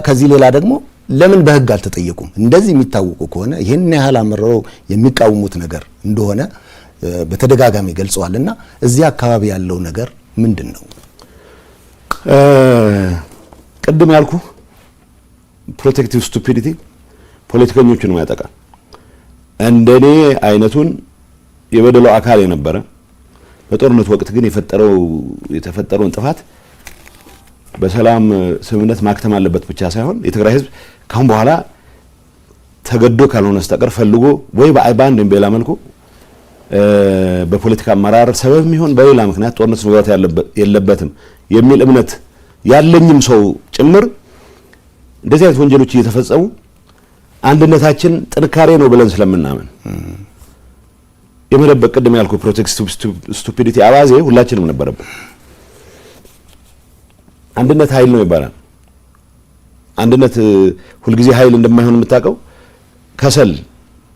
ከዚህ ሌላ ደግሞ ለምን በህግ አልተጠየቁም? እንደዚህ የሚታወቁ ከሆነ፣ ይህን ያህል አምርረው የሚቃወሙት ነገር እንደሆነ በተደጋጋሚ ገልጸዋልና እዚህ አካባቢ ያለው ነገር ምንድን ነው? ቅድም ያልኩ protective stupidity ፖለቲከኞቹን ያጠቃል። እንደኔ አይነቱን የበደሉ አካል የነበረ፣ በጦርነት ወቅት ግን የተፈጠረውን ጥፋት በሰላም ስምምነት ማክተም አለበት ብቻ ሳይሆን፣ የትግራይ ህዝብ ካሁን በኋላ ተገዶ ካልሆነ በስተቀር ፈልጎ ወይ በአንድ ወይም በሌላ መልኩ በፖለቲካ አመራር ሰበብ የሚሆን በሌላ ምክንያት ጦርነት መግባት የለበትም የሚል እምነት ያለኝም ሰው ጭምር፣ እንደዚህ አይነት ወንጀሎች እየተፈጸሙ አንድነታችን ጥንካሬ ነው ብለን ስለምናምን የመደበቅ፣ ቅድም ያልኩ protective stupidity አባዜ ሁላችንም ነበረብን። አንድነት ኃይል ነው ይባላል። አንድነት ሁልጊዜ ኃይል እንደማይሆን የምታውቀው ከሰል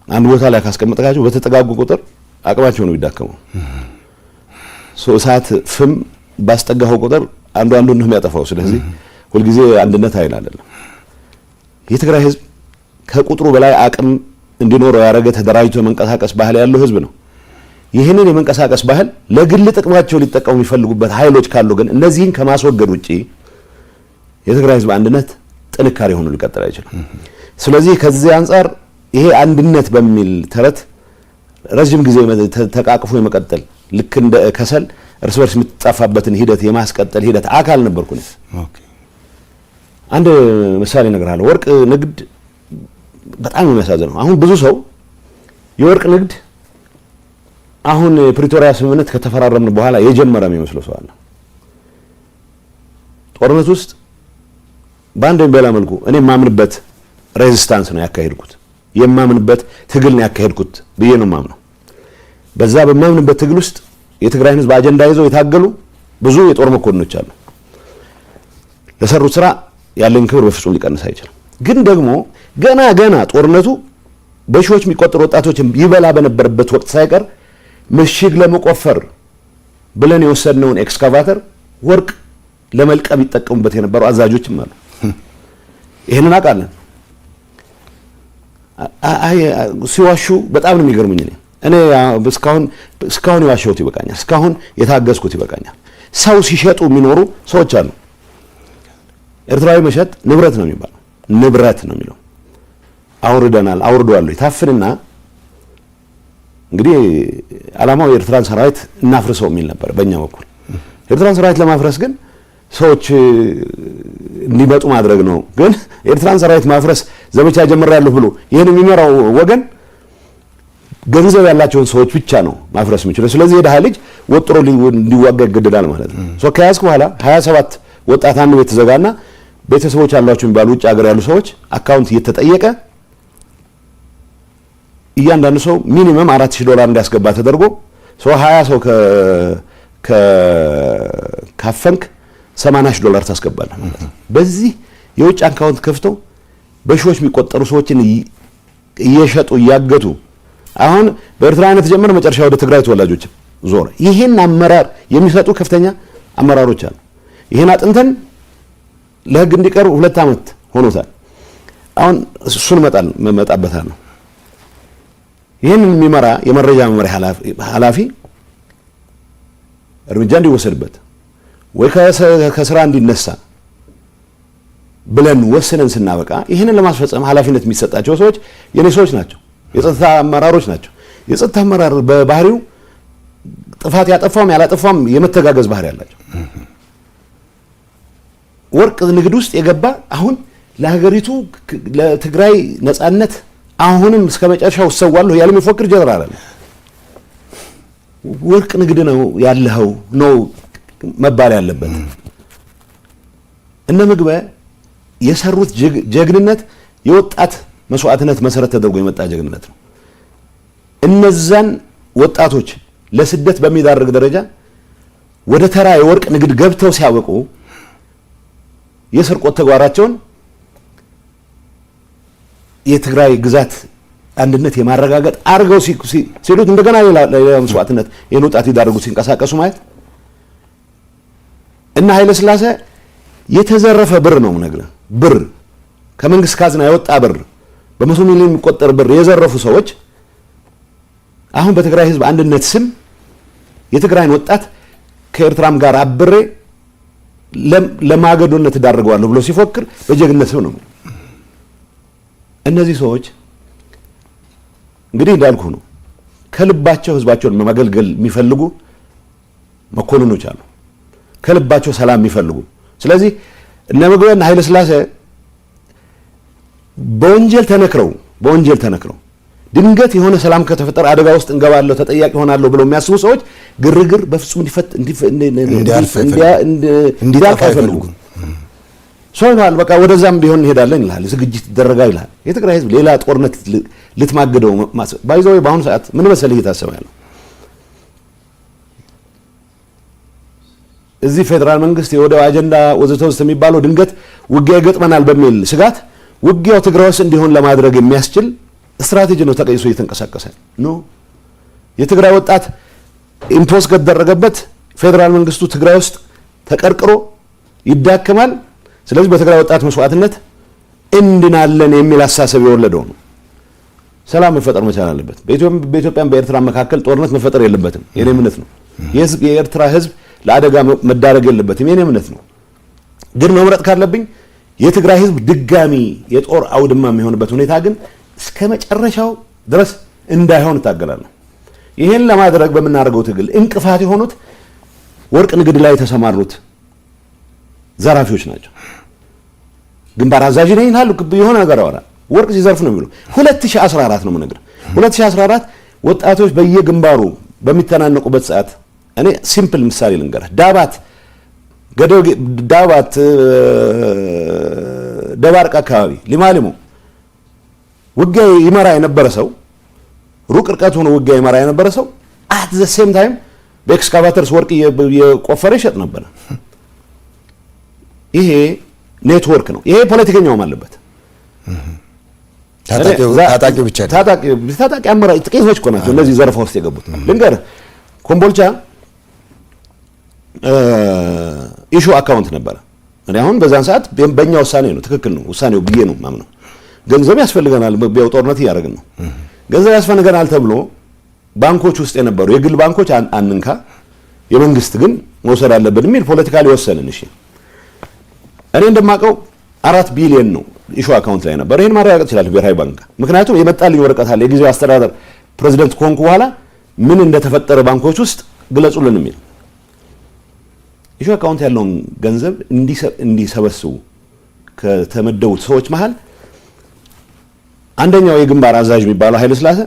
አንድ ቦታ ላይ ካስቀመጥካቸው በተጠጋጉ ቁጥር አቅማቸው ነው የሚዳከመው። እሳት ፍም ባስጠጋኸው ቁጥር አንዱ አንዱን ነው የሚያጠፋው። ስለዚህ ሁልጊዜ አንድነት ኃይል አይደለም። የትግራይ ህዝብ ከቁጥሩ በላይ አቅም እንዲኖረው ያደረገ ተደራጅቶ የመንቀሳቀስ ባህል ያለው ህዝብ ነው። ይህንን የመንቀሳቀስ ባህል ለግል ጥቅማቸው ሊጠቀሙ የሚፈልጉበት ኃይሎች ካሉ ግን እነዚህን ከማስወገድ ውጪ የትግራይ ህዝብ አንድነት ጥንካሬ ሆኖ ሊቀጥል አይችልም። ስለዚህ ከዚህ አንጻር ይሄ አንድነት በሚል ተረት ረጅም ጊዜ ተቃቅፎ የመቀጠል፣ ልክ እንደ ከሰል እርስ በርስ የምትጠፋበትን ሂደት የማስቀጠል ሂደት አካል ነበርኩ። አንድ ምሳሌ እነግርሃለሁ። ወርቅ ንግድ በጣም የሚያሳዝነው፣ አሁን ብዙ ሰው የወርቅ ንግድ አሁን የፕሪቶሪያ ስምምነት ከተፈራረምን በኋላ የጀመረ የሚመስለው ሰው አለ። ጦርነት ውስጥ በአንድ ወይም በሌላ መልኩ እኔ የማምንበት resistance ነው ያካሄድኩት፣ የማምንበት ትግል ነው ያካሄድኩት ብዬ ነው የማምነው። በዛ በማምንበት ትግል ውስጥ የትግራይን ህዝብ አጀንዳ ይዘው የታገሉ ብዙ የጦር መኮንኖች አሉ። ለሰሩት ስራ ያለኝ ክብር በፍጹም ሊቀንስ አይችልም። ግን ደግሞ ገና ገና ጦርነቱ በሺዎች የሚቆጠሩ ወጣቶችን ይበላ በነበረበት ወቅት ሳይቀር ምሽግ ለመቆፈር ብለን የወሰድነውን ኤክስካቫተር ወርቅ ለመልቀም ይጠቀሙበት የነበሩ አዛዦችም አሉ። ይህንን አውቃለን። ሲዋሹ በጣም ነው የሚገርሙኝ። እኔ እስካሁን የዋሸሁት ይበቃኛል። እስካሁን የታገዝኩት ይበቃኛል። ሰው ሲሸጡ የሚኖሩ ሰዎች አሉ። ኤርትራዊ መሸጥ ንብረት ነው የሚባለው፣ ንብረት ነው የሚለው። አውርደናል፣ አውርደዋለሁ። ታፍንና እንግዲህ ዓላማው የኤርትራን ሰራዊት እናፍርሰው የሚል ነበር በእኛ በኩል። የኤርትራን ሰራዊት ለማፍረስ ግን ሰዎች እንዲመጡ ማድረግ ነው። ግን የኤርትራን ሰራዊት ማፍረስ ዘመቻ ጀምሬያለሁ ብሎ ይህን የሚመራው ወገን ገንዘብ ያላቸውን ሰዎች ብቻ ነው ማፍረስ የሚችለው። ስለዚህ የድሃ ልጅ ወጥሮ እንዲዋጋ ይገደዳል ማለት ነው። So ከያዝክ በኋላ 27 ወጣት አንድ ቤት ተዘጋና ቤተሰቦች አሏቸው የሚባሉ ውጭ ሀገር ያሉ ሰዎች account እየተጠየቀ እያንዳንዱ ሰው minimum $4000 እንዲያስገባ ተደርጎ፣ ሰው 20 ሰው ካፈንክ $80,000 ታስገባለህ ማለት ነው። በዚህ የውጭ account ከፍተው በሺዎች የሚቆጠሩ ሰዎችን እየሸጡ፣ እያገቱ፣ አሁን በኤርትራዊነት ጀመረ፣ መጨረሻ ወደ ትግራይ ተወላጆች ዞረ። ይሄን አመራር የሚሰጡ ከፍተኛ አመራሮች አሉ። ይሄን አጥንተን ለህግ እንዲቀርብ 2 ዓመት ሆኖታል። አሁን እሱን እመጣበታለሁ። ይህንን የሚመራ የመረጃ መምሪያ ኃላፊ እርምጃ እንዲወሰድበት ወይ ከስራ እንዲነሳ ብለን ወስነን ስናበቃ ይህንን ለማስፈጸም ኃላፊነት የሚሰጣቸው ሰዎች የኔ ሰዎች ናቸው፣ የጸጥታ አመራሮች ናቸው። የጸጥታ አመራር በባህሪው ጥፋት ያጠፋም ያላጠፋም የመተጋገዝ ባህሪ ያላቸው፣ ወርቅ ንግድ ውስጥ የገባ፣ አሁን ለሀገሪቱ ለትግራይ ነጻነት አሁንም እስከ መጨረሻው እሰዋለሁ ያለ የሚፎክር ጀነራል አለ። ወርቅ ንግድ ነው ያለኸው ነው መባል ያለበት። እነ ምግበ የሰሩት ጀግንነት የወጣት መስዋዕትነት መሰረት ተደርጎ የመጣ ጀግንነት ነው። እነዛን ወጣቶች ለስደት በሚዳርግ ደረጃ ወደ ተራ የወርቅ ንግድ ገብተው ሲያበቁ የስርቆት ተግባራቸውን የትግራይ ግዛት አንድነት የማረጋገጥ አድርገው ሲሉት እንደገና ሌላ መስዋዕትነት ይህን ወጣት ይዳርጉ ሲንቀሳቀሱ ማየት እና ኃይለ ሥላሴ የተዘረፈ ብር ነው የምነግርህ። ብር፣ ከመንግስት ካዝና የወጣ ብር፣ በ100 ሚሊዮን የሚቆጠር ብር የዘረፉ ሰዎች አሁን በትግራይ ህዝብ አንድነት ስም የትግራይን ወጣት ከኤርትራም ጋር አብሬ ለማገዶነት እዳርገዋለሁ ብሎ ሲፎክር በጀግነት ስም ነው። እነዚህ ሰዎች እንግዲህ እንዳልኩ ነው። ከልባቸው ህዝባቸውን ማገልገል የሚፈልጉ መኮንኖች አሉ። ከልባቸው ሰላም የሚፈልጉ። ስለዚህ እነ ምግበይና ኃይለ ሥላሴ በወንጀል ተነክረው ድንገት የሆነ ሰላም ከተፈጠረ አደጋ ውስጥ እንገባለሁ፣ ተጠያቂ ሆናለሁ ብለው የሚያስቡ ሰዎች ግርግር በፍጹም እንዲያልፍ አይፈልጉም። ሰው ይልሃል፣ በቃ ወደዛም ቢሆን እንሄዳለን ይልሃል፣ ዝግጅት ይደረጋል ይልሃል። የትግራይ ህዝብ ሌላ ጦርነት ልትማግደው by the way በአሁኑ ሰዓት ምን መሰለህ እየታሰበ ያለው? እዚህ ፌዴራል መንግስት የወደብ አጀንዳ ወዘተ ወዘተ የሚባለው ድንገት ውጊያ ይገጥመናል በሚል ስጋት ውጊያው ትግራይ ውስጥ እንዲሆን ለማድረግ የሚያስችል ስትራቴጂ ነው ተቀይሶ እየተንቀሳቀሰ no። የትግራይ ወጣት impose ከተደረገበት ፌዴራል መንግስቱ ትግራይ ውስጥ ተቀርቅሮ ይዳከማል። ስለዚህ በትግራይ ወጣት መስዋዕትነት እንድናለን የሚል አሳሰብ የወለደው ነው። ሰላም መፈጠር መቻል አለበት። በኢትዮጵያም በኤርትራ መካከል ጦርነት መፈጠር የለበትም። የኔ እምነት ነው። የኤርትራ ህዝብ ለአደጋ መዳረግ የለበትም። የኔ እምነት ነው። ግን መምረጥ ካለብኝ የትግራይ ህዝብ ድጋሚ የጦር አውድማ የሚሆንበት ሁኔታ ግን እስከ መጨረሻው ድረስ እንዳይሆን እታገላለሁ። ይህን ለማድረግ በምናደርገው ትግል እንቅፋት የሆኑት ወርቅ ንግድ ላይ የተሰማሩት ዘራፊዎች ናቸው። ግንባር አዛዥ ነኝ ይላሉ፣ የሆነ ነገር ያወራል። ወርቅ ሲዘርፍ ነው የሚሉ። 2014 ነው የምነግርህ። 2014 ወጣቶች በየግንባሩ በሚተናነቁበት ሰዓት እኔ simple ምሳሌ ልንገርህ። ዳባት፣ ዳባት፣ ደባርቅ አካባቢ ሊማሊሞ ውጊያ ይመራ የነበረ ሰው፣ ሩቅ ርቀት ሆኖ ውጊያ ይመራ የነበረ ሰው at the same time በ excavators ወርቅ እየቆፈረ ይሸጥ ነበረ። ይሄ ኔትወርክ ነው። ይሄ ፖለቲከኛውም አለበት። ታጣቂው ብቻ ታጣቂ አመራር ጥቂቶች እኮ ናቸው እነዚህ ዘረፋ ውስጥ የገቡት። ልንገርህ፣ ኮምቦልቻ issue account ነበረ። እኔ አሁን በዛን ሰዓት በእኛ ውሳኔ ነው፣ ትክክል ነው ውሳኔው ብዬ ነው ማምነው። ገንዘብ ያስፈልገናል፣ ያው ጦርነት እያደረግን ነው። ገንዘብ ያስፈልገናል ተብሎ ባንኮች ውስጥ የነበሩ የግል ባንኮች አንንካ፣ የመንግስት ግን መውሰድ አለብን የሚል politically ወሰንን። እሺ፣ እኔ እንደማውቀው 4 ቢሊዮን ነው issue account ላይ ነበር። ይሄን ማረጋገጥ ይችላል ብሔራዊ ባንክ። ምክንያቱም የመጣልኝ ወረቀት አለ። የጊዜያዊ አስተዳደር ፕሬዚደንት ከሆንኩ በኋላ ምን እንደተፈጠረ ባንኮች ውስጥ ግለጹልን የሚል። issue account ያለውን ገንዘብ እንዲሰበስቡ ከተመደቡት ሰዎች መሃል አንደኛው የግንባር አዛዥ የሚባለው ኃይለ ሥላሴ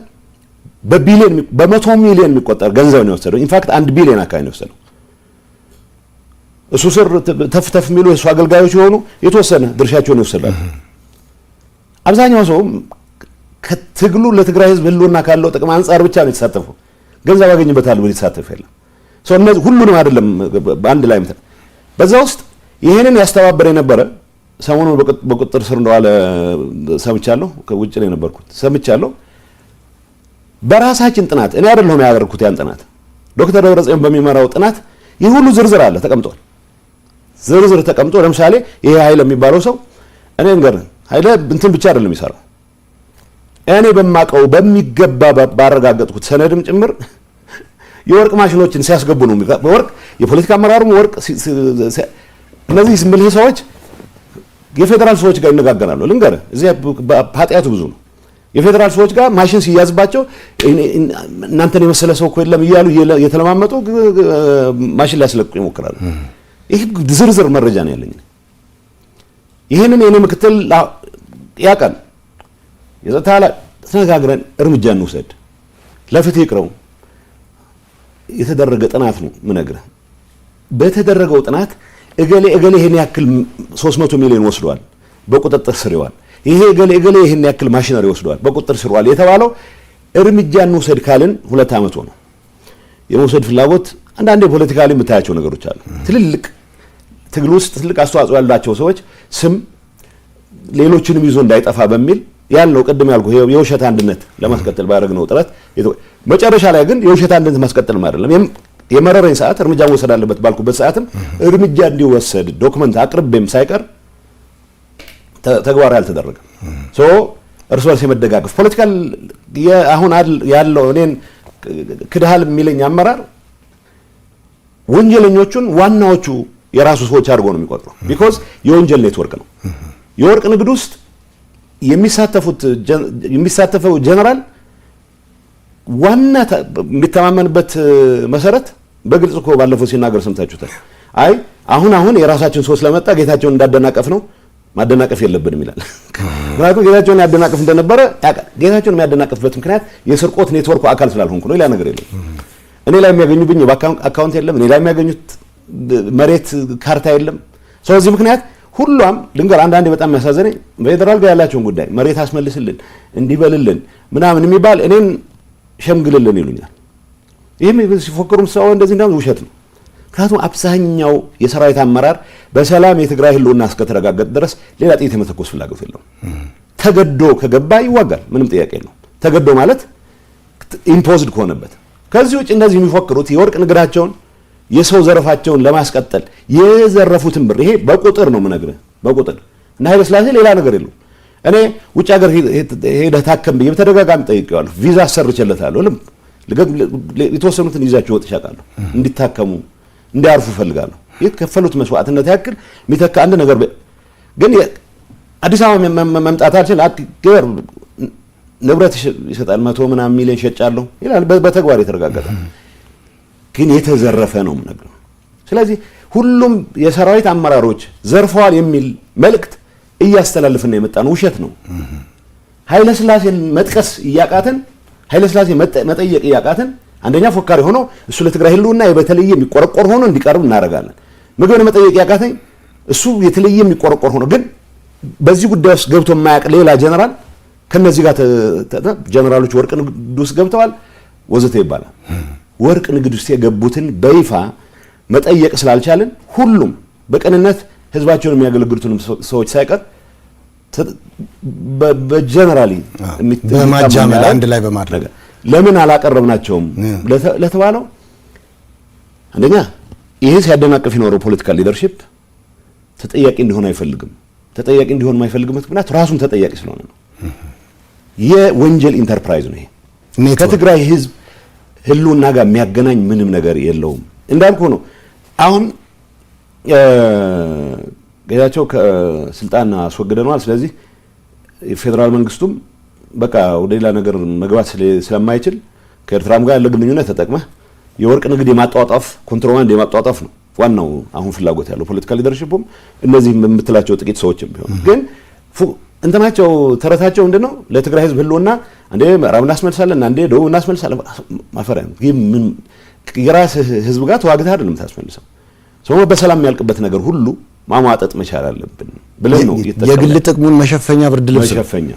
በቢሊዮን፣ በ100 ሚሊዮን የሚቆጠር ገንዘብ ነው የወሰደው። In fact 1 ቢሊዮን አካባቢ ነው የወሰደው። እሱ ስር ተፍ ተፍ የሚሉ የእሱ አገልጋዮች የሆኑ የተወሰነ ድርሻቸውን ይወስዳሉ። አብዛኛው ሰው ከትግሉ ለትግራይ ሕዝብ ህልውና ካለው ጥቅም አንጻር ብቻ ነው የተሳተፈው። ገንዘብ ያገኝበታል ብሎ የተሳተፈ የለም። ሰው እነዚህ ሁሉንም አይደለም በአንድ ላይ በዛ ውስጥ ይሄንን ያስተባበረ የነበረ ሰሞኑን በቁጥጥር ስር እንደዋለ ሰምቻለሁ። ከውጭ ነው የነበርኩት፣ ሰምቻለሁ። በራሳችን ጥናት፣ እኔ አይደለሁም ያደረግኩት ያን ጥናት፣ ዶክተር ደብረጽዮን በሚመራው ጥናት ይህ ሁሉ ዝርዝር አለ ተቀምጧል። ዝርዝር ተቀምጦ ለምሳሌ ይሄ ኃይለ የሚባለው ሰው፣ እኔ እንገርህ፣ ኃይለ እንትን ብቻ አይደለም የሚሰራው። እኔ በማቀው በሚገባ ባረጋገጥኩት ሰነድም ጭምር የወርቅ ማሽኖችን ሲያስገቡ ነው። ወርቅ የፖለቲካ አመራሩም ወርቅ፣ እነዚህ ምልህ ሰዎች የፌዴራል ሰዎች ጋር ይነጋገራሉ። ልንገርህ፣ እዚህ ኃጢአቱ ብዙ ነው። የፌዴራል ሰዎች ጋር ማሽን ሲያዝባቸው እናንተን የመሰለ ሰው እኮ የለም እያሉ የተለማመጡ ማሽን ሊያስለቅቁ ይሞክራሉ። ይህ ዝርዝር መረጃ ነው ያለኝ። ይህንን የኔ ምክትል ያውቃል። የጸጥታ ኃላፊ ተነጋግረን እርምጃ እንውሰድ፣ ለፍትህ ይቅረቡ። የተደረገ ጥናት ነው የምነግርህ። በተደረገው ጥናት እገሌ እገሌ ይሄን ያክል 300 ሚሊዮን ወስዷል፣ በቁጥጥር ስር ይዋል። ይሄ እገሌ እገሌ ይሄን ያክል ማሽነሪ ወስዷል፣ በቁጥጥር ስር ይዋል የተባለው እርምጃ እንውሰድ ካልን 2 ዓመት ሆነው። የመውሰድ ፍላጎት አንዳንዴ politically የምታያቸው ነገሮች አሉ። ትልልቅ ትግል ውስጥ ትልቅ አስተዋጽኦ ያላቸው ሰዎች ስም ሌሎችንም ይዞ እንዳይጠፋ በሚል ያልነው፣ ቅድም ያልኩ የውሸት አንድነት ለማስቀጠል ባደረግነው ጥረት፣ መጨረሻ ላይ ግን የውሸት አንድነት ማስቀጠልም አይደለም፣ የመረረኝ ሰዓት እርምጃ መውሰድ አለበት ባልኩበት ሰዓትም እርምጃ እንዲወሰድ document አቅርቤም ሳይቀር ተግባራዊ አልተደረገም። So እርስ በርስ የመደጋገፍ political አሁን ያለው እኔን ክድሃል የሚለኝ አመራር ወንጀለኞቹን ዋናዎቹ የራሱ ሰዎች አድርጎ ነው የሚቆጥረው። Because የወንጀል ኔትወርክ ነው። የወርቅ ንግድ ውስጥ የሚሳተፈው ጀነራል ዋና የሚተማመንበት መሰረት በግልጽ እኮ ባለፈው ሲናገር ሰምታችሁታል። አይ አሁን አሁን የራሳችን ሰው ስለመጣ ጌታቸውን እንዳደናቀፍ ነው ማደናቀፍ የለብንም ይላል። ምክንያቱም ጌታቸውን ያደናቅፍ እንደነበረ ያውቃል። ጌታቸውን የሚያደናቅፍበት ምክንያት የስርቆት ኔትወርኩ አካል ስላልሆንኩ ነው፣ ሌላ ነገር የለም። እኔ ላይ የሚያገኙብኝ የባንክ account የለም። እኔ ላይ የሚያገኙት መሬት ካርታ የለም። ስለዚህ ምክንያት ሁሏም ልንገር፣ አንዳንዴ በጣም የሚያሳዝነኝ በፌዴራል ጋር ያላቸውን ጉዳይ መሬት አስመልስልን እንዲበልልን ምናምን የሚባል እኔን ሸምግልልን ይሉኛል። ይህም ሲፎክሩም ሰው እንደዚህ እንዳውም ውሸት ነው። ምክንያቱም አብዛኛው የሰራዊት አመራር በሰላም የትግራይ ህልውና እስከተረጋገጠ ድረስ ሌላ ጥይት የመተኮስ ፍላጎት የለውም። ተገዶ ከገባ ይዋጋል፣ ምንም ጥያቄ የለውም። ተገዶ ማለት imposed ከሆነበት። ከዚህ ውጭ እንደዚህ የሚፎክሩት የወርቅ ንግዳቸውን የሰው ዘረፋቸውን ለማስቀጠል የዘረፉትን ብር ይሄ በቁጥር ነው የምነግርህ፣ በቁጥር እና ኃይለ ሥላሴ ሌላ ነገር የለውም። እኔ ውጭ ሀገር ሄደህ ታከም ብዬ በተደጋጋሚ ጠይቄዋለሁ። ቪዛ አሰርቼለታለሁ። የተወሰኑትን ይዛቸው ወጥቼ አውቃለሁ። እንዲታከሙ እንዲያርፉ እፈልጋለሁ። የከፈሉት መስዋዕትነት ያክል የሚተካ አንድ ነገር ግን አዲስ አበባ መምጣት አልችል ንብረት ይሰጣል። 100 ምናምን ሚሊዮን ሸጫለሁ ይላል። በተግባር የተረጋገጠ ግን የተዘረፈ ነው የምነግርህ። ስለዚህ ሁሉም የሰራዊት አመራሮች ዘርፈዋል የሚል መልእክት እያስተላልፍን የመጣ ነው፣ ውሸት ነው። ኃይለ ሥላሴን መጥቀስ እያቃተን፣ ኃይለ ሥላሴ መጠየቅ እያቃተን፣ አንደኛ ፎካሪ ሆኖ እሱ ለትግራይ ህልውና በተለየ የሚቆረቆር ሆኖ እንዲቀርብ እናደርጋለን። ምግብን መጠየቅ ያቃተኝ እሱ የተለየ የሚቆረቆር ሆኖ ግን በዚህ ጉዳይ ውስጥ ገብቶ የማያውቅ ሌላ ጀነራል ከነዚህ ጋር ጀነራሎች ወርቅ ንግድ ውስጥ ገብተዋል ወዘተ ይባላል። ወርቅ ንግድ ውስጥ የገቡትን በይፋ መጠየቅ ስላልቻልን ሁሉም በቅንነት ህዝባቸውን የሚያገለግሉትን ሰዎች ሳይቀር በ generally በማጃመል አንድ ላይ በማድረግ ለምን አላቀረብናቸውም ለተባለው፣ አንደኛ ይሄ ሲያደናቅፍ የኖረው political leadership ተጠያቂ እንዲሆን አይፈልግም። ተጠያቂ እንዲሆን የማይፈልግበት ምክንያት ራሱም ተጠያቂ ስለሆነ ነው። የወንጀል ኢንተርፕራይዝ ነው ይሄ። ከትግራይ ህዝብ ህልውና ጋር የሚያገናኝ ምንም ነገር የለውም። እንዳልኩ ነው። አሁን ጌታቸው ከስልጣን አስወግደነዋል። ስለዚህ የፌዴራል መንግስቱም በቃ ወደ ሌላ ነገር መግባት ስለማይችል ከኤርትራም ጋር ያለ ግንኙነት ተጠቅመህ የወርቅ ንግድ የማጧጧፍ፣ ኮንትሮባንድ የማጧጧፍ ነው ዋናው አሁን ፍላጎት ያለው political leadership ኡም እነዚህ የምትላቸው ጥቂት ሰዎችም ቢሆኑ ግን እንትናቸው ተረታቸው ምንድን ነው? ለትግራይ ህዝብ ህልውና አንዴ ምዕራብ እናስመልሳለን፣ አንዴ ደቡብ እናስመልሳለን። ማፈሪያ ነው። ግን ምን የራስህ ህዝብ ጋር ተዋግተህ አይደለም ታስመልሰው። ሰው በሰላም የሚያልቅበት ነገር ሁሉ ማሟጠጥ መቻል አለብን ብለን ነው። የግል ጥቅሙን መሸፈኛ ብርድ ልብስ መሸፈኛ።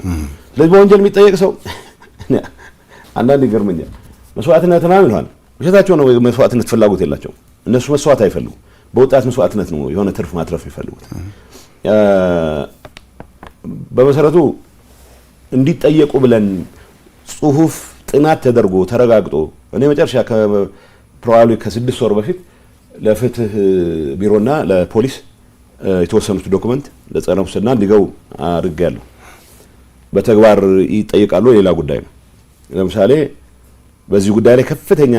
ስለዚህ በወንጀል የሚጠየቅ ሰው አንዳንድ ይገርመኛል። መስዋዕትነት ምናምን ይለዋል። ውሸታቸው ነው። መስዋዕትነት ፍላጎት የላቸውም። እነሱ መስዋዕት አይፈልጉም። በወጣት መስዋዕትነት ነው የሆነ ትርፍ ማትረፍ የሚፈልጉት። በመሰረቱ እንዲጠየቁ ብለን ጽሁፍ ጥናት ተደርጎ ተረጋግጦ እኔ መጨረሻ probably ከ6 ወር በፊት ለፍትህ ቢሮና ለፖሊስ የተወሰኑት document ለጸረ ሙስና እንዲገቡ አድርጌያለሁ። በተግባር ይጠይቃሉ፣ ሌላ ጉዳይ ነው። ለምሳሌ በዚህ ጉዳይ ላይ ከፍተኛ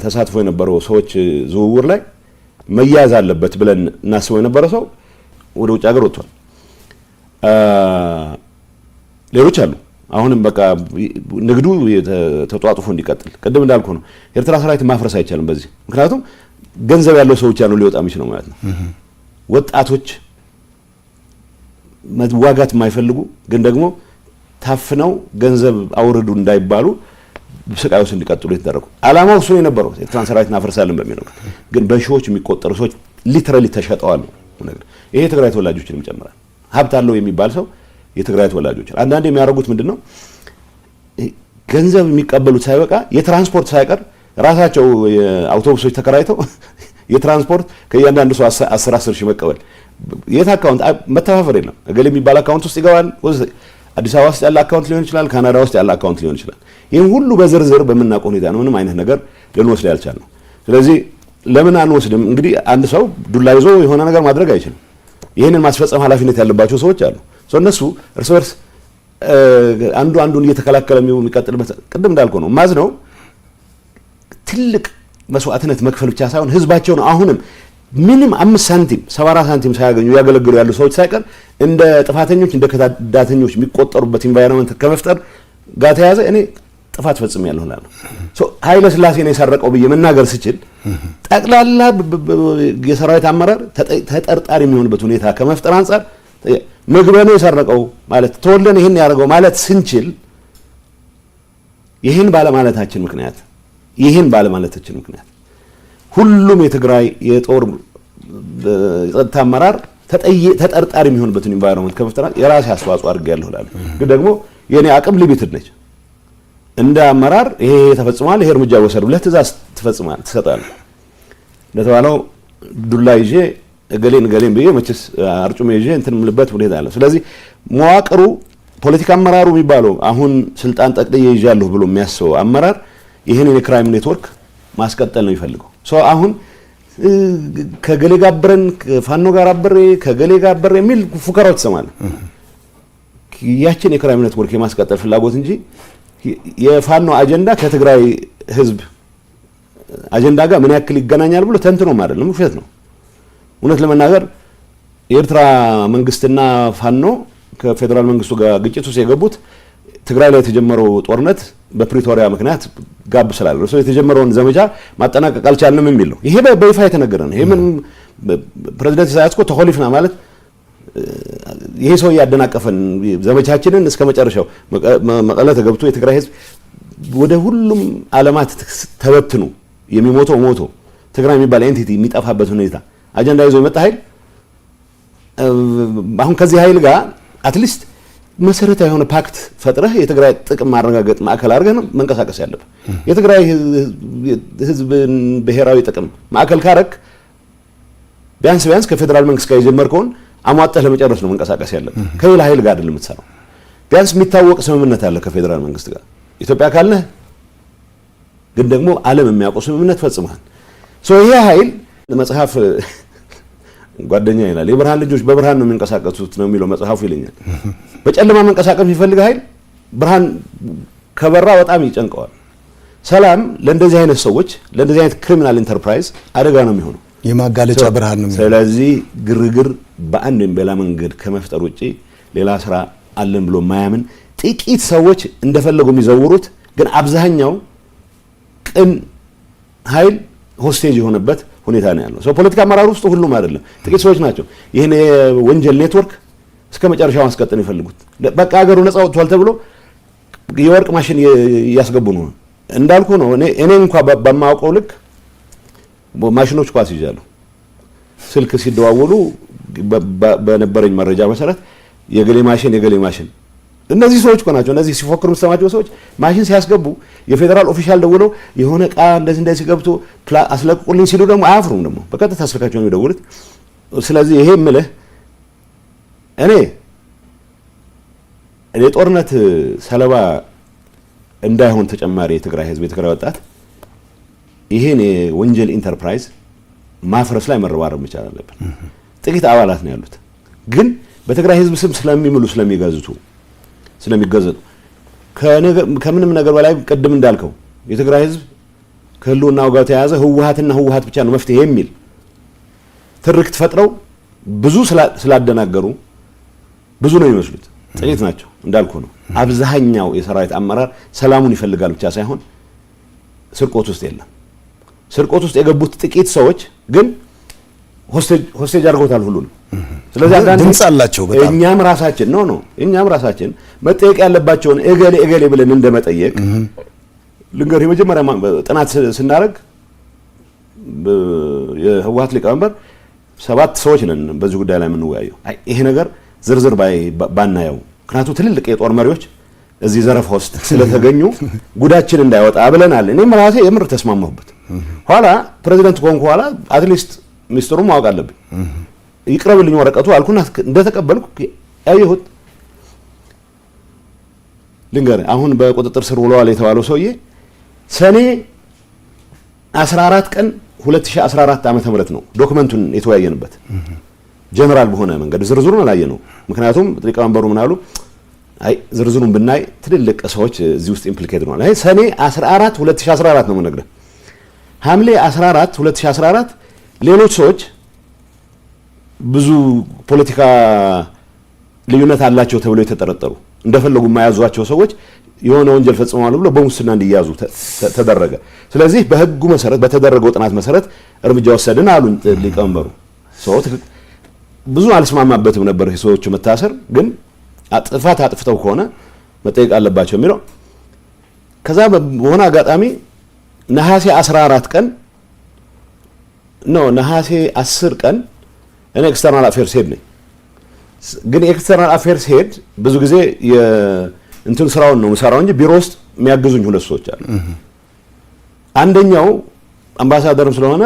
ተሳትፎ የነበረው ሰዎች ዝውውር ላይ መያዝ አለበት ብለን እናስበው የነበረ ሰው ወደ ውጭ ሀገር ወጥቷል። ሌሎች አሉ። አሁንም በቃ ንግዱ ተጧጡፎ እንዲቀጥል ቅድም እንዳልኩ ነው። ኤርትራ ሰራዊት ማፍረስ አይቻልም በዚህ፣ ምክንያቱም ገንዘብ ያለው ሰው ብቻ ነው ሊወጣ የሚችለው ማለት ነው። ወጣቶች መዋጋት የማይፈልጉ ግን ደግሞ ታፍነው ገንዘብ አውርዱ እንዳይባሉ ስቃይ ውስጥ እንዲቀጥሉ የተደረጉ፣ ዓላማው እሱ የነበረው ኤርትራን ሰራዊት እናፈርሳለን በሚለው ግን በሺዎች የሚቆጠሩ ሰዎች literally ተሸጠዋል ነገር ይሄ የትግራይ ተወላጆችንም ይጨምራል። ሀብት አለው የሚባል ሰው የትግራይ ተወላጆች አንዳንድ የሚያደርጉት ምንድን ነው? ገንዘብ የሚቀበሉት ሳይበቃ የትራንስፖርት ሳይቀር ራሳቸው አውቶቡሶች ተከራይተው የትራንስፖርት ከእያንዳንዱ ሰው 10 10 ሺህ መቀበል። የት account መተፋፈር የለም። እገሌ የሚባል account ውስጥ ይገባል። አዲስ አበባ ውስጥ ያለ account ሊሆን ይችላል፣ ካናዳ ውስጥ ያለ account ሊሆን ይችላል። ይህም ሁሉ በዝርዝር በምናውቀው ሁኔታ ነው ምንም አይነት ነገር ልንወስድ ያልቻልነው። ስለዚህ ለምን አንወስድም? እንግዲህ አንድ ሰው ዱላ ይዞ የሆነ ነገር ማድረግ አይችልም። ይህንን ማስፈጸም ኃላፊነት ያለባቸው ሰዎች አሉ። እነሱ እርስ በርስ አንዱ አንዱን እየተከላከለ የሚቀጥልበት ቅድም እንዳልከው ነው ማዝ ነው። ትልቅ መስዋዕትነት መክፈል ብቻ ሳይሆን ህዝባቸውን አሁንም ምንም 5 ሳንቲም 74 ሳንቲም ሳያገኙ እያገለገሉ ያሉ ሰዎች ሳይቀር እንደ ጥፋተኞች፣ እንደ ከዳተኞች የሚቆጠሩበት environment ከመፍጠር ጋር ተያያዘ እኔ ጥፋት ፈጽሜያለሁ እላለሁ። ኃይለ ሥላሴ ነው የሰረቀው ብዬ መናገር ስችል ጠቅላላ የሰራዊት አመራር ተጠርጣሪ የሚሆንበት ሁኔታ ከመፍጠር አንጻር ምግበ ነው የሰረቀው ማለት፣ ተወልደን ይህን ያደረገው ማለት ስንችል ይህን ባለማለታችን ምክንያት ሁሉም የትግራይ የጦር የጸጥታ አመራር ተጠርጣሪ የሚሆንበትን environment ከመፍጠር የራሴ አስተዋጽኦ አድርጌያለሁ እላለሁ። ግን ደግሞ የኔ አቅም limited ነች። እንደ አመራር ይሄ ተፈጽሟል፣ ይሄ እርምጃ ወሰድ ብለህ ትእዛዝ ትፈጽማለህ፣ ትሰጣለህ። እንደተባለው ዱላ ይዤ እገሌን እገሌን ብዬ መቼስ አርጩሜ ይዤ እንትን የምልበት ሁኔታ አለ። ስለዚህ መዋቅሩ ፖለቲካ አመራሩ የሚባለው አሁን ስልጣን ጠቅልዬ ይዣለሁ ብሎ የሚያስበው አመራር ይህንን የ crime network ማስቀጠል ነው የሚፈልገው። So አሁን ከገሌ ጋር አብረን፣ ፋኖ ጋር አብሬ፣ ከገሌ ጋር አብሬ የሚል ፉከራዎች ትሰማለህ። ያችን የ crime network የማስቀጠል ፍላጎት እንጂ የፋኖ አጀንዳ ከትግራይ ህዝብ አጀንዳ ጋር ምን ያክል ይገናኛል ብሎ ተንትኖም አይደለም፣ ውሸት ነው። እውነት ለመናገር የኤርትራ መንግስትና ፋኖ ከፌዴራል መንግስቱ ጋር ግጭት ውስጥ የገቡት ትግራይ ላይ የተጀመረው ጦርነት በፕሪቶሪያ ምክንያት ጋብ ስላለ ነው። የተጀመረውን ዘመቻ ማጠናቀቅ አልቻልንም የሚል ነው። ይሄ በይፋ የተነገረ ነው። ይሄ ምንም ፕሬዚደንት ኢሳያስ እኮ ተኮሊፍና ማለት ይሄ ሰው ያደናቀፈን ዘመቻችንን እስከ መጨረሻው መቀለ ተገብቶ የትግራይ ህዝብ ወደ ሁሉም ዓለማት ተበትኖ የሚሞተው ሞቶ ትግራይ የሚባል entity የሚጠፋበት ሁኔታ አጀንዳ ይዞ የመጣ ኃይል አሁን ከዚህ ኃይል ጋር at least መሰረታዊ የሆነ pact ፈጥረህ የትግራይ ጥቅም ማረጋገጥ ማዕከል አድርገህ ነው መንቀሳቀስ ያለብህ። የትግራይ ህዝብን ብሔራዊ ጥቅም ማዕከል ካረክ ቢያንስ ቢያንስ ከፌዴራል መንግስት ጋር የጀመርከውን አሟጠህ ለመጨረስ ነው መንቀሳቀስ ያለብህ። ከሌላ ኃይል ጋር አይደለም የምትሰራው። ቢያንስ የሚታወቅ ስምምነት አለ ከፌዴራል መንግስት ጋር ኢትዮጵያ ካልነህ ግን ደግሞ ዓለም የሚያውቀው ስምምነት ፈጽመሃል። So ይሄ ኃይል መጽሐፍ ጓደኛ ይላል፣ የብርሃን ልጆች በብርሃን ነው የሚንቀሳቀሱት ነው የሚለው መጽሐፉ ይለኛል። በጨለማ መንቀሳቀስ የሚፈልግ ኃይል ብርሃን ከበራ በጣም ይጨንቀዋል። ሰላም ለእንደዚህ አይነት ሰዎች፣ ለእንደዚህ አይነት criminal enterprise አደጋ ነው የሚሆነው። የማጋለጫ ብርሃን ነው የሚሆነው። ስለዚህ ግርግር በአንድ ወይም በሌላ መንገድ ከመፍጠር ውጪ ሌላ ስራ አለን ብሎ ማያምን ጥቂት ሰዎች እንደፈለጉ የሚዘውሩት ግን አብዛኛው ቅን ኃይል hostage የሆነበት ሁኔታ ነው ያለው። So ፖለቲካ አመራር ውስጥ ሁሉም አይደለም፣ ጥቂት ሰዎች ናቸው ይህን የወንጀል ኔትወርክ እስከ መጨረሻው ማስቀጠል የሚፈልጉት። በቃ ሀገሩ ነፃ ወጥቷል ተብሎ የወርቅ ማሽን እያስገቡ ነው። እንዳልኩ ነው። እኔ እንኳ በማውቀው ልክ ማሽኖች ኳስ ይዣለሁ። ስልክ ሲደዋወሉ በነበረኝ መረጃ መሰረት የገሌ ማሽን፣ የገሌ ማሽን፣ እነዚህ ሰዎች እኮ ናቸው። እነዚህ ሲፎክሩ የምትሰማቸው ሰዎች ማሽን ሲያስገቡ የፌዴራል official ደውለው የሆነ እቃ እንደዚህ እንደዚህ ገብቶ አስለቅቁልኝ ሲሉ ደግሞ አያፍሩም። ደግሞ በቀጥታ ስልካቸው ነው የሚደውሉት። ስለዚህ ይሄ የምልህ እኔ የጦርነት ሰለባ እንዳይሆን ተጨማሪ የትግራይ ህዝብ፣ የትግራይ ወጣት ይሄን የወንጀል ኢንተርፕራይዝ ማፍረስ ላይ መረባረብ መቻል አለብን። ጥቂት አባላት ነው ያሉት፣ ግን በትግራይ ህዝብ ስም ስለሚምሉ፣ ስለሚገዘጡ ከምንም ነገር በላይ ቅድም እንዳልከው የትግራይ ህዝብ ከህልውናው ጋር ተያያዘ ህወሀትና ህወሀት ብቻ ነው መፍትሄ የሚል ትርክት ፈጥረው ብዙ ስላደናገሩ ብዙ ነው የሚመስሉት፣ ጥቂት ናቸው። እንዳልኩ ነው። አብዛኛው የሰራዊት አመራር ሰላሙን ይፈልጋል ብቻ ሳይሆን ስርቆት ውስጥ የለም። ስርቆት ውስጥ የገቡት ጥቂት ሰዎች ግን hostage አድርገውታል ሁሉንም። ስለዚህ አንዳንድ ድምጽ አላቸው በጣም። እኛም ራሳችን no እኛም ራሳችን መጠየቅ ያለባቸውን እገሌ እገሌ ብለን እንደመጠየቅ ልንገርህ፣ የመጀመሪያ ጥናት ስናደርግ የህወሀት ሊቀመንበር ሰባት ሰዎች ነን በዚህ ጉዳይ ላይ የምንወያየው። አይ ይሄ ነገር ዝርዝር ባናየው፣ ምክንያቱም ትልልቅ የጦር መሪዎች እዚህ ዘረፋ ውስጥ ስለተገኙ ጉዳችን እንዳይወጣ ብለናል። እኔም ራሴ የምር ተስማማሁበት። ኋላ ፕሬዚደንት ከሆንኩ በኋላ at least ሚስጥሩን ማወቅ አለብኝ። ይቅረብልኝ ወረቀቱ አልኩና እንደተቀበልኩ ያየሁት ልንገርህ፣ አሁን በቁጥጥር ስር ውለዋል የተባለው ሰውዬ ሰኔ 14 ቀን 2014 ዓመተ ምህረት ነው document ኡን የተወያየንበት። ጀነራል በሆነ መንገድ ዝርዝሩን አላየነው። ምክንያቱም ሊቀመንበሩ ምን አሉ? አይ ዝርዝሩን ብናይ ትልልቅ ሰዎች እዚህ ውስጥ implicated ሆነዋል። አይ ሰኔ 14 2014 ነው የምነግርህ። ሐምሌ 14 2014 ሌሎች ሰዎች ብዙ ፖለቲካ ልዩነት አላቸው ተብለው የተጠረጠሩ፣ እንደፈለጉ የማያዟቸው ሰዎች የሆነ ወንጀል ፈጽመዋል ብሎ በሙስና እንዲያዙ ተደረገ። ስለዚህ በህጉ መሰረት፣ በተደረገው ጥናት መሰረት እርምጃ ወሰድን አሉ ሊቀመንበሩ። ብዙ አልስማማበትም ነበር የሰዎቹ መታሰር፣ ግን ጥፋት አጥፍተው ከሆነ መጠየቅ አለባቸው የሚለው። ከዛ በሆነ አጋጣሚ ነሐሴ 14 ቀን፣ no፣ ነሐሴ 10 ቀን እኔ external affairs head ነኝ። ግን external affairs head ብዙ ጊዜ እንትን ስራውን ነው የምሰራው እንጂ ቢሮ ውስጥ የሚያግዙኝ ሁለት ሰዎች አሉ። አንደኛው አምባሳደርም ስለሆነ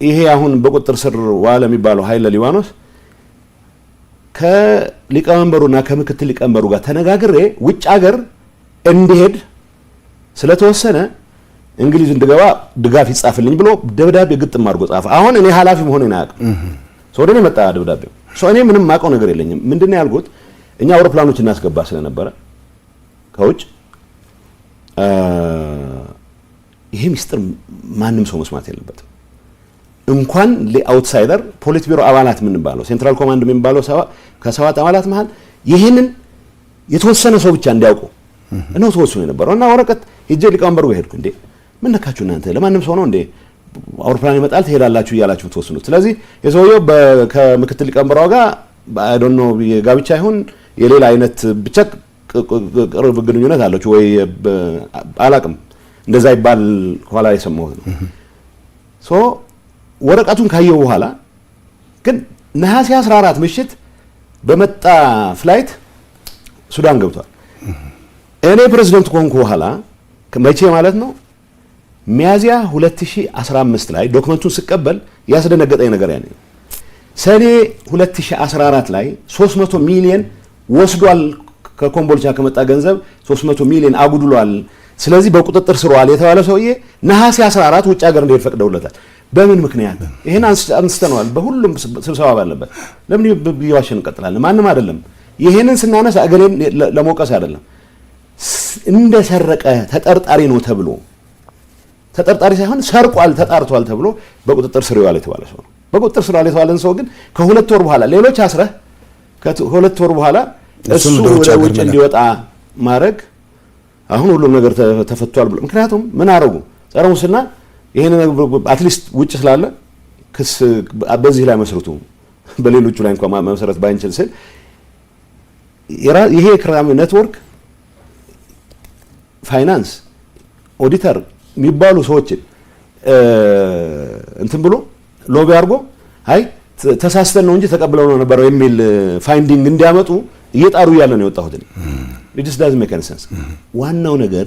ይሄ አሁን በቁጥጥር ስር ዋለ የሚባለው ኃይለ ሊባኖስ ከሊቀመንበሩና ከምክትል ሊቀመንበሩ ጋር ተነጋግሬ ውጭ ሀገር እንዲሄድ ስለተወሰነ እንግሊዝ እንድገባ ድጋፍ ይጻፍልኝ ብሎ ደብዳቤ ግጥም አድርጎ ጻፈ። አሁን እኔ ኃላፊ መሆኔን አያውቅም። So ወደ እኔ መጣ ደብዳቤው። So እኔ ምንም የማውቀው ነገር የለኝም። ምንድን ነው ያልኩት? እኛ አውሮፕላኖች እናስገባ ስለነበረ ከውጭ፣ ይሄ ሚስጥር ማንም ሰው መስማት የለበትም። እንኳን ለ outsider፣ ፖሊት ቢሮ አባላት የምንባለው፣ central command የሚባለው ከሰባት አባላት መሀል ይህንን የተወሰነ ሰው ብቻ እንዲያውቁ ነው ተወስኖ የነበረው። እና ወረቀት ሄጄ ሊቀመንበሩ ጋር ሄድኩ። እንዴ፣ ምን ነካችሁ እናንተ? ለማንም ሰው ነው እንዴ አውሮፕላን ይመጣል ትሄዳላችሁ እያላችሁ ትወስኑት? ስለዚህ የሰውየው ከምክትል ሊቀመንበሯ ጋር፣ I don't know፣ የጋብቻ ይሁን የሌላ አይነት ብቻ ቅርብ ግንኙነት አለችው ወይ አላቅም። እንደዛ ይባል ኋላ የሰማሁት ነው። So ወረቀቱን ካየው በኋላ ግን ነሐሴ 14 ምሽት በመጣ flight ሱዳን ገብቷል። እኔ ፕሬዝደንት ከሆንኩ በኋላ መቼ ማለት ነው፣ ሚያዚያ 2015 ላይ document ኡን ስቀበል ያስደነገጠኝ ነገር ያኔ ነው። ሰኔ 2014 ላይ 300 ሚሊዮን ወስዷል። ከኮምቦልቻ ከመጣ ገንዘብ 300 ሚሊዮን አጉድሏል። ስለዚህ በቁጥጥር ስር ዋለ የተባለ ሰውዬ ነሐሴ 14 ውጭ ሀገር እንዲሄድ ፈቅደውለታል። በምን ምክንያት? ይሄን አንስተነዋል በሁሉም ስብሰባ ባለበት። ለምን እየዋሸን እንቀጥላለን? ማንም አይደለም። ይሄንን ስናነሳ እገሌን ለመውቀስ አይደለም። እንደሰረቀ ተጠርጣሪ ነው ተብሎ፣ ተጠርጣሪ ሳይሆን ሰርቋል ተጣርቷል ተብሎ በቁጥጥር ስር ይዋል የተባለ ሰው ነው። በቁጥጥር ስር ዋለ የተባለን ሰው ግን ከ2 ወር በኋላ፣ ሌሎች አስረህ ከ2 ወር በኋላ እሱ ወደ ውጭ እንዲወጣ ማድረግ፣ አሁን ሁሉም ነገር ተፈቷል ብሎ፣ ምክንያቱም ምን አረጉ? ጸረ ሙስና ይሄን at least ውጭ ስላለ ክስ በዚህ ላይ መስርቱ፣ በሌሎቹ ላይ እንኳን መሰረት ባንችል ስል ይሄ የ crime network finance፣ ኦዲተር የሚባሉ ሰዎችን እንትን ብሎ lobby አድርጎ አይ ተሳስተን ነው እንጂ ተቀብለው ነው ነበረው የሚል finding እንዲያመጡ እየጣሩ እያለ ነው የወጣሁት። It just doesn't make any sense። ዋናው ነገር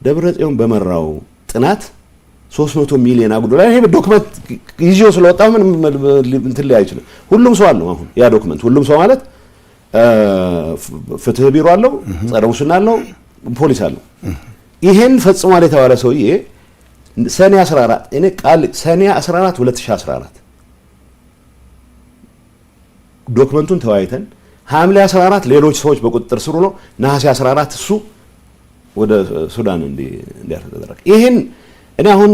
ደብረ ጽዮን በመራው ጥናት 300 ሚሊዮን አጉድሏል። ይሄ document ይዤው ስለወጣሁ ምንም እንትን ላይ አይችልም። ሁሉም ሰው አለው አሁን ያ document። ሁሉም ሰው ማለት ፍትህ ቢሮ አለው፣ ጸረ ሙስና አለው፣ ፖሊስ አለው። ይሄን ፈጽሟል የተባለ ሰውዬ ሰኔ 14፣ እኔ ቃል ሰኔ 14 2014 document ኡን ተወያይተን ሐምሌ 14 ሌሎች ሰዎች በቁጥጥር ስር ውለው ነሐሴ 14 እሱ ወደ ሱዳን እንዲያርፍ ተደረገ። ይሄን እኔ አሁን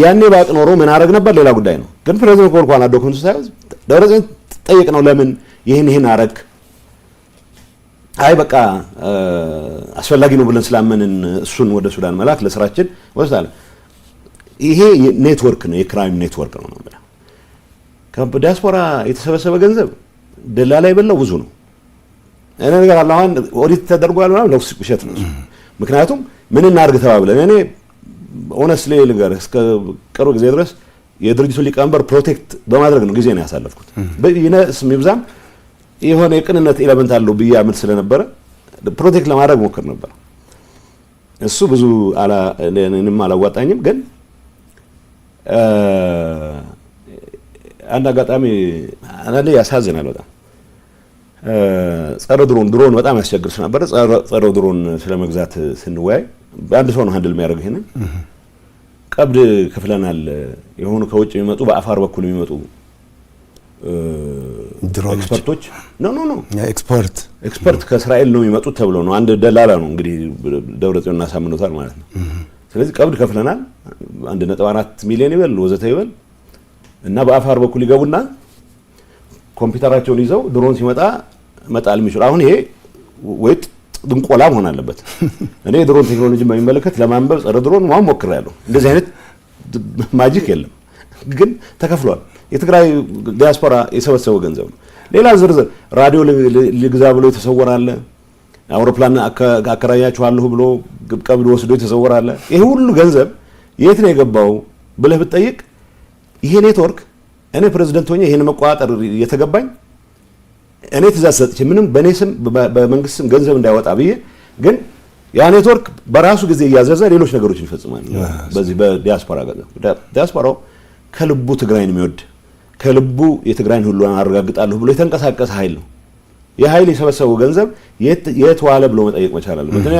ያኔ ባቅ ኖሮ ምን አደረግ ነበር ሌላ ጉዳይ ነው። ግን ፕሬዚደንት ከሆንኩ በኋላ document ኡ ሳይሆን ደብረጽዮን ጠየቅ ነው፣ ለምን ይሄን ይሄን አረግ? አይ በቃ አስፈላጊ ነው ብለን ስላመንን እሱን ወደ ሱዳን መላክ ለስራችን ወስዳለ። ይሄ ኔትወርክ ነው፣ የ crime network ነው ነው የምልህ። ከዲያስፖራ የተሰበሰበ ገንዘብ ደላላ የበላው ብዙ ነው። እኔ ነገር አለ፣ አሁን ኦዲት ተደርጓል ምናምን ለውስ ውሸት ነው። ምክንያቱም ምን እናድርግ ተባብለን፣ እኔ honestly ልንገርህ፣ እስከ ቅርብ ጊዜ ድረስ የድርጅቱ ሊቀመንበር protect በማድረግ ነው ጊዜ ነው ያሳለፍኩት። ይነስ የሚብዛም የሆነ የቅንነት element አለው ብዬ አምን ስለነበረ protect ለማድረግ ሞክር ነበር። እሱ ብዙ እኔንም አላዋጣኝም። ግን አንድ አጋጣሚ አንዳንዴ ያሳዝናል በጣም። ጸረ ድሮን፣ ድሮን በጣም ያስቸግር ስለነበረ ጸረ ድሮን ስለመግዛት ስንወያይ አንድ ሰው ነው handle የሚያደርግ። ይሄንን ቀብድ ክፍለናል። የሆኑ ከውጭ የሚመጡ፣ በአፋር በኩል የሚመጡ Expert ኦች፣ no, expert። Expert ከእስራኤል ነው የሚመጡት ተብሎ ነው። አንድ ደላላ ነው እንግዲህ፣ ደብረጽዮን እናሳምኖታል ማለት ነው። ስለዚህ ቀብድ ከፍለናል፣ 1.4 ሚሊዮን ይበል ወዘተ ይበል እና በአፋር በኩል ይገቡና ኮምፒውተራቸውን ይዘው ድሮን ሲመጣ መጣል የሚችሉ። አሁን ይሄ ወይ ጥንቆላ መሆን አለበት። እኔ የድሮን ቴክኖሎጂ በሚመለከት ለማንበብ ጸረ ድሮን ማን ሞክሬያለሁ። እንደዚህ አይነት magic የለም፣ ግን ተከፍሏል። የትግራይ ዲያስፖራ የሰበሰበው ገንዘብ ነው። ሌላ ዝርዝር ራዲዮ ልግዛ ብሎ የተሰወረ አለ። አውሮፕላን አከራያችኋለሁ ብሎ ቀብድ ወስዶ የተሰወረ አለ። ይሄ ሁሉ ገንዘብ የት ነው የገባው ብለህ ብትጠይቅ ይሄ ኔትወርክ እኔ ፕሬዚደንት ሆኜ ይሄን መቆጣጠር የተገባኝ እኔ ትእዛዝ ሰጥቼ ምንም በእኔ ስም በመንግስት ስም ገንዘብ እንዳይወጣ ብዬ፣ ግን ያ ኔትወርክ በራሱ ጊዜ እያዘዘ ሌሎች ነገሮችን ይፈጽማል። በዚህ በዲያስፖራ ገንዘብ ዲያስፖራው ከልቡ ትግራይን የሚወድ፣ ከልቡ የትግራይን ህልውና አረጋግጣለሁ ብሎ የተንቀሳቀሰ ኃይል ነው። ይህ ኃይል የሰበሰበው ገንዘብ የት ዋለ ብሎ መጠየቅ መቻል አለበት። እኔ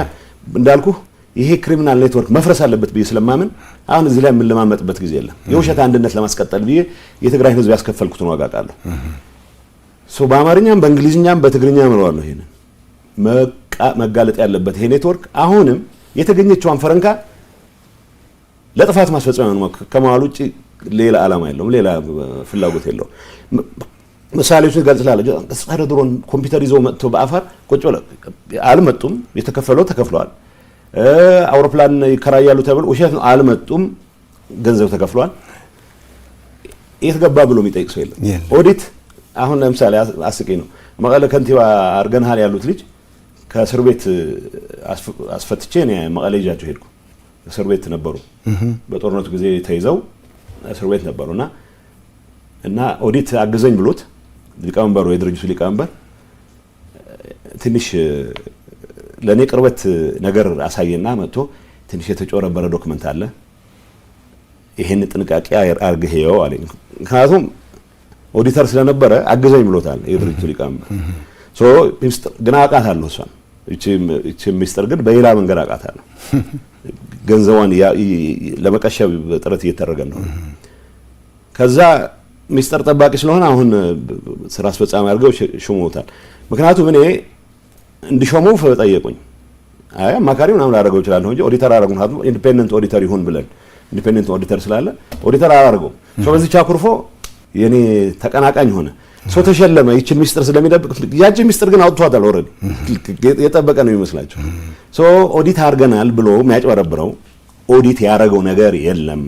እንዳልኩህ ይሄ criminal network መፍረስ አለበት ብዬ ስለማምን አሁን እዚህ ላይ የምንለማመጥበት ጊዜ የለም። የውሸት አንድነት ለማስቀጠል ብዬ የትግራይን ህዝብ ያስከፈልኩትን ዋጋ አውቃለሁ። So በአማርኛም በእንግሊዝኛም በትግርኛም እለዋለሁ። ይሄንን መጋለጥ ያለበት ይሄ ኔትወርክ አሁንም የተገኘችዋን ፈረንካ ለጥፋት ማስፈጸሚያ ነው ከመዋል ውጭ ሌላ ዓላማ የለውም፣ ሌላ ፍላጎት የለውም። ምሳሌዎችን ገልጽላለሁ። ጸረ ድሮን ኮምፒውተር ይዘው መጥተው በአፋር ቁጭ ብለው አልመጡም። የተከፈለው ተከፍለዋል። አውሮፕላን ይከራያሉ ተብሎ ውሸት ነው፣ አልመጡም። ገንዘብ ተከፍሏል። የት ገባ ብሎ የሚጠይቅ ሰው የለም። ኦዲት አሁን ለምሳሌ አስቂኝ ነው። መቀለ ከንቲባ አድርገንሃል ያሉት ልጅ ከእስር ቤት አስፈትቼ እኔ መቀሌ ይዣቸው ሄድኩ። እስር ቤት ነበሩ። በጦርነቱ ጊዜ ተይዘው እስር ቤት ነበሩ እና ኦዲት አግዘኝ ብሎት ሊቀመንበሩ፣ የድርጅቱ ሊቀመንበር ትንሽ ለእኔ ቅርበት ነገር አሳየና መጥቶ ትንሽ የተጭበረበረ document አለ፣ ይሄን ጥንቃቄ አርግህ እየው አለኝ። ምክንያቱም ኦዲተር ስለነበረ አግዘኝ ብሎታል የድርጅቱ ሊቀመንበር። So ግን አውቃታለሁ እሷን፣ ይቺ ሚስጥር ግን በሌላ መንገድ አውቃታለሁ። ገንዘቧን ለመቀሸብ ጥረት እየተደረገ ነው። ከዛ ሚስጥር ጠባቂ ስለሆነ አሁን ስራ አስፈጻሚ አድርገው ሾመውታል። ምክንያቱም እኔ እንዲሾመው ጠየቁኝ። አይ አማካሪ ምናምን ላደርገው እችላለሁ እንጂ ኦዲተር አደረጉ። ምክንያቱም independent auditor ይሁን ብለን independent auditor ስላለ ኦዲተር አላደርገውም። So በዚህ አኩርፎ የኔ ተቀናቃኝ ሆነ። So ተሸለመ። ይችን ሚስጥር ስለሚደብቅ ያችን ሚስጥር ግን አውጥቷታል። Already የጠበቀ ነው የሚመስላቸው። So ኦዲት አድርገናል ብሎ የሚያጭበረብረው ኦዲት ያደረገው ነገር የለም።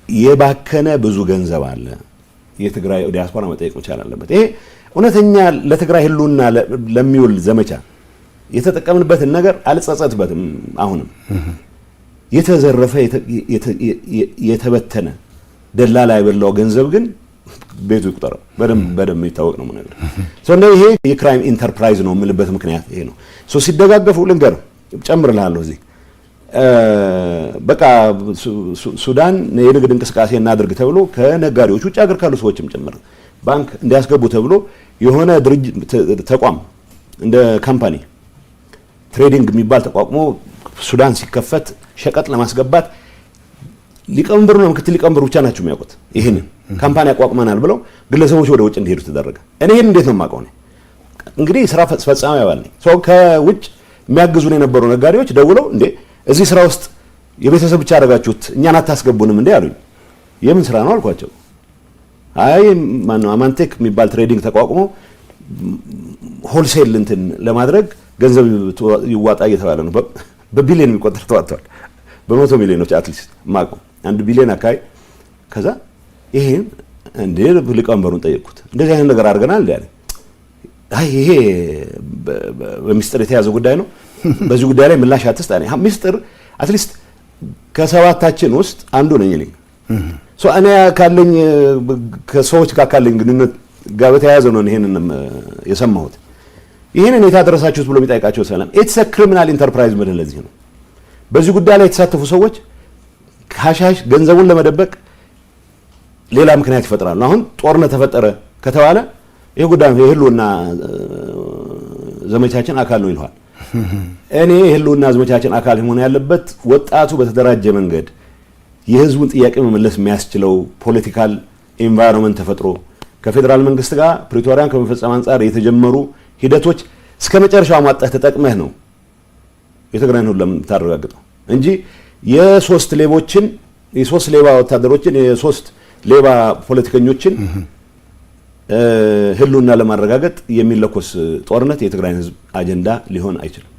የባከነ ብዙ ገንዘብ አለ። የትግራይ ዲያስፖራ መጠየቅ መቻል አለበት። ይሄ እውነተኛ ለትግራይ ህልውና ለሚውል ዘመቻ የተጠቀምንበትን ነገር አልጸጸትበትም። አሁንም የተዘረፈ፣ የተበተነ፣ ደላላ የበላው ገንዘብ ግን ቤቱ ይቁጠረው። በደንብ በደንብ የሚታወቅ ነው ነገር። So እንደ ይሄ የ crime enterprise ነው የምልበት ምክንያት ይሄ ነው። So ሲደጋገፉ ልንገር፣ ጨምርልሃለሁ እዚህ በቃ ሱዳን የንግድ እንቅስቃሴ እናድርግ ተብሎ ከነጋዴዎች፣ ውጭ ሀገር ካሉ ሰዎችም ጭምር ባንክ እንዲያስገቡ ተብሎ የሆነ ድርጅት ተቋም እንደ company trading የሚባል ተቋቁሞ ሱዳን ሲከፈት ሸቀጥ ለማስገባት ሊቀመንበሩና ምክትል ሊቀመንበሩ ብቻ ናቸው የሚያውቁት። ይህንን company አቋቁመናል ብለው ግለሰቦች ወደ ውጭ እንዲሄዱ ተደረገ። እኔ ይህን እንዴት ነው የማውቀው? እኔ እንግዲህ ስራ ፈጻሚ አባል ነኝ። So ከውጭ የሚያግዙን የነበሩ ነጋዴዎች ደውለው እንዴ እዚህ ስራ ውስጥ የቤተሰብ ብቻ አደረጋችሁት፣ እኛን አታስገቡንም እንዴ አሉኝ። የምን ስራ ነው አልኳቸው። አይ ማነው አማንቴክ የሚባል trading ተቋቁሞ wholesale እንትን ለማድረግ ገንዘብ ይዋጣ እየተባለ ነው። በቢሊዮን የሚቆጠር ተዋጥቷል። በ100 ሚሊዮኖች at least ማቀው 1 ቢሊዮን አካባቢ። ከዛ ይሄን እንዴ ሊቀመንበሩን ጠየቅኩት። እንደዚህ አይነት ነገር አድርገናል እንዴ አለ። አይ ይሄ በሚስጥር የተያዘ ጉዳይ ነው። በዚህ ጉዳይ ላይ ምላሽ አትስጥ አለኝ። ሚስጥር at least ከሰባታችን ውስጥ አንዱ ነኝ እኔ። So እኔ ካለኝ ከሰዎች ጋር ካለኝ ግንኙነት ጋር በተያያዘ ነው ይሄንን የሰማሁት። ይሄንን የት አደረሳችሁት ብሎ የሚጠይቃቸው ሰላም። It's a criminal enterprise ምልህ ለዚህ ነው። በዚህ ጉዳይ ላይ የተሳተፉ ሰዎች ካሻሽ ገንዘቡን ለመደበቅ ሌላ ምክንያት ይፈጥራሉ። አሁን ጦርነት ተፈጠረ ከተባለ ይህ ጉዳይ የህልውና ዘመቻችን አካል ነው ይለዋል። እኔ የህልውና ዘመቻችን አካል መሆን ያለበት ወጣቱ በተደራጀ መንገድ የህዝቡን ጥያቄ መመለስ የሚያስችለው political environment ተፈጥሮ ከፌዴራል መንግስት ጋር ፕሪቶሪያን ከመፈጸም አንጻር የተጀመሩ ሂደቶች እስከ መጨረሻው አሟጠህ ተጠቅመህ ነው የትግራይን ሁሉ የምታረጋግጠው እንጂ የሶስት ሌቦችን፣ የሶስት ሌባ ወታደሮችን፣ የሶስት ሌባ ፖለቲከኞችን ህልውና ለማረጋገጥ የሚለኮስ ጦርነት የትግራይን ህዝብ አጀንዳ ሊሆን አይችልም።